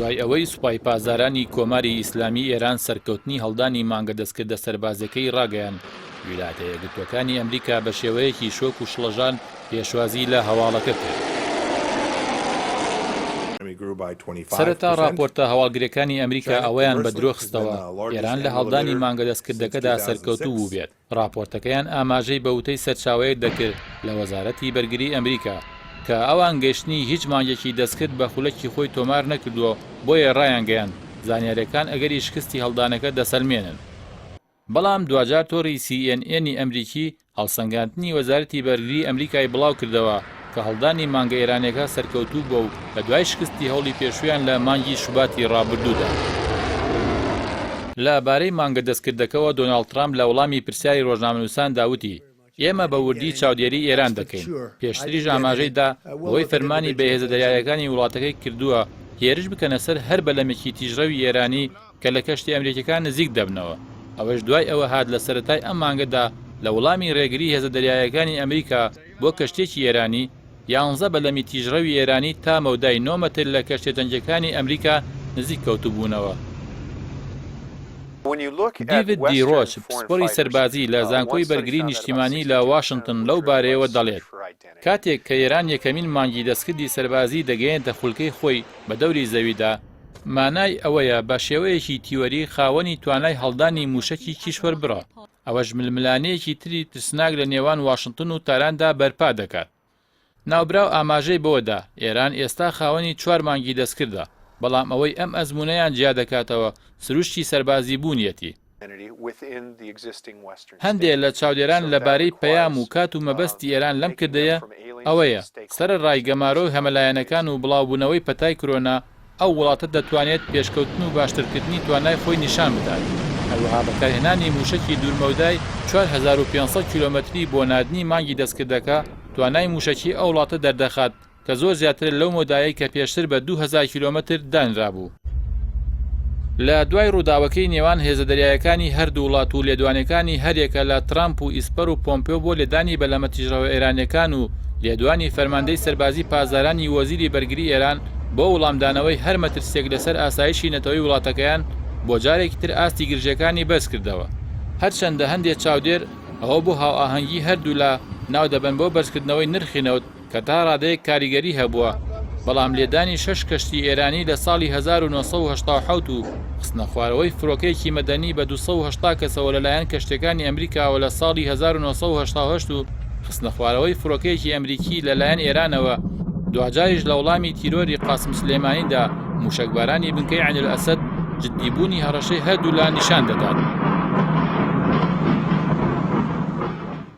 دوای ئەوەی سوپای پاسدارانی کۆماری ئیسلامی ئێران سەرکەوتنی هەڵدانی مانگە دەستکردە سەربازیەکەی ڕاگەیاند، ویلایەتە یەکگرتووەکانی ئەمریکا بە شێوەیەکی شۆک و شڵەژان پێشوازی لە هەواڵەکە کرد. سەرەتا ڕاپۆرتە هەواڵگریەکانی ئەمریکا ئەوەیان بە درۆ خستەوە ئێران لە هەڵدانی مانگە دەستکردەکەدا سەرکەوتوو بووبێت. ڕاپۆرتەکەیان ئاماژەی بە وتەی سەرچاوەیەک دەکرد لە وەزارەتی بەرگری ئەمریکا کە ئەوان گەیشتنی هیچ مانگێکی دەستکرد بە خولەکی خۆی تۆمار نەکردووە بۆیە ڕایانگەیاند زانیاریەکان ئەگەری شکستی هەڵدانەکە دەسەلمێنن. بەڵام دواجار تۆڕی سی ئێن ئێنی ئەمریکی هەڵسەنگاندنی وەزارەتی بەرگری ئەمریکای بڵاوکردەوە کە هەڵدانی مانگە ئێرانیەکە سەرکەوتوو بووە و لە دوای شکستی هەوڵی پێشوویان لە مانگی شوباتی ڕابردوودا. لە بارەی مانگە دەستکردەکەوە دۆناڵد ترامپ لە وەڵامی پرسیاری ڕۆژنامەنووساندا وتی، ئێمە بە وردی چاودێری ئێران دەکەین، پێشتریش ئاماژەی دا بەوەی فەرمانی بە هێزە دەریاییەکانی وڵاتەکەی کردووە هێرش بکەنە سەر هەر بەلەمێکی تیژڕەوی ئێرانی کە لە کەشتی ئەمریکیەکان نزیک دەبنەوە، ئەوەش دوای ئەوە هات لە سەرەتای ئەم مانگەدا لە وەڵامی ڕێگری هێزە دەریاییەکانی ئەمریکا بۆ کەشتیەکی ئێرانی، یانزە بەلەمی تیژڕەوی ئێرانی تا مەودای نۆ مەتر لە کەشتیە جەنگیەکانی ئەمریکا نزیک کەوتبوونەوە. دیڤید دی ڕۆچ، پسپۆری سەربازی لە زانکۆی بەرگری نیشتیمانی لە واشنتن لەو بارەیەوە دەڵێت، کاتێک کە ئێران یەکەمین مانگی دەستکردی سەربازی دەگەیەنێتە خولکەی خۆی بە دەوری زەویدا، مانای ئەوەیە بە شێوەیەکی تیۆری خاوەنی توانای هەڵدانی مووشەکی کیشوەربڕە، ئەوەش ململانێیەکی تری ترسناک لە نێوان واشنتن و تاراندا بەرپا دەکات. ناوبراو ئاماژەی بەوەدا، ئێران ئێستا خاوەنی چوار مانگی دەستکردە، بەڵام ئەوەی ئەم ئەزموونەیان جیا دەکاتەوە سروشتی سەربازی بوونیەتی. هەندێ لە چاودێران لە بارەی پەیام و کات و مەبەستی ئێران لەم کردەیە ئەوەیە، سەرەڕای گەمارۆ هەمەلایەنەکان و بڵاوبوونەوەی پەتای کرۆنا، ئەو وڵاتە دەتوانێت پێشکەوتن و باشترکردنی توانای خۆی نیشان بدات، هەروەها بەکارهێنانی مووشەکی دوورمەودای 4500 کیلۆمەتری بۆ ناردنی مانگی دەستکردەکە توانای مووشەکی ئەو وڵاتە دەردەخات کە زۆر زیاترە لەو مەودایەی کە پێشتر بە 2000 کیلۆمەتر دانرابوو. لە دوای ڕووداوەکەی نێوان هێزە دەریایەکانی هەردوو وڵات و لێدوانەکانی هەریەکە لە ترامپ و ئیسپەر و پۆمپێو بۆ لێدانی بەلەمە تیژڕەوە ئێرانیەکان و لێدوانی فەرماندەی سەربازی پاسدارانی وەزیری بەرگری ئێران بۆ وڵامدانەوەی هەر مەترسیەک لەسەر ئاسایشی نەتەوەی وڵاتەکەیان بۆ جارێکی تر ئاستی گرژیەکانی بەرزکردەوە. هەرچەندە هەندێ چاودێر ئەوە بۆ هاوئاهەنگی هەردوولا ناودەبەن بۆ بەرزکردنەوەی نرخی نەوت کە تا ڕادەیەک کاریگەری هەبووە، بەڵام لێدانی شەش کەشتی ئێرانی لە ساڵی 1987 و خستنەخوارەوەی فرۆکەیەکی مەدەنی بە 280 کەسەوە لەلایەن کەشتیەکانی ئەمریکاوە لە ساڵی 1988 و خستنەخوارەوەی فرۆکەیەکی ئەمریکی لەلایەن ئێرانەوە دواجاریش لە وەڵامی تیرۆری قاسم سلێمانیدا موشەکبارانی بنکەی عەینولئەسەد جدیبوونی هەڕەشەی هەردوولا نیشان دەدات.